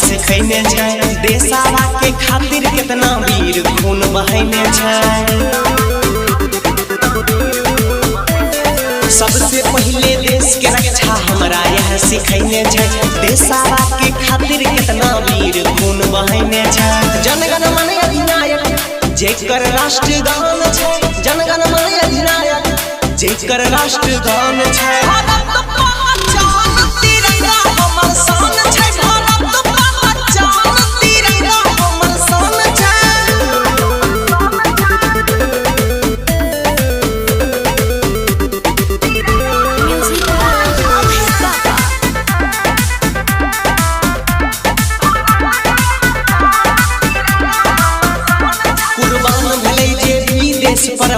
सिखैने छै। देशवा के खातिर कितना वीर खून बहैने छै। सबसे पहिले देश के रक्षा हमरा यह सिखैने छै। देशवा के खातिर कितना वीर खून बहैने छै। जनगण मन अधिनायक जेकर राष्ट्रगान छै। जनगण मन अधिनायक जेकर राष्ट्रगान छै। भारत पहचान तिरंगा हमर शान छै। भारत पहचान तिरंगा हमर शान छै। Music by Abhay Baba. कुर्बान भेलै जे भी देश पर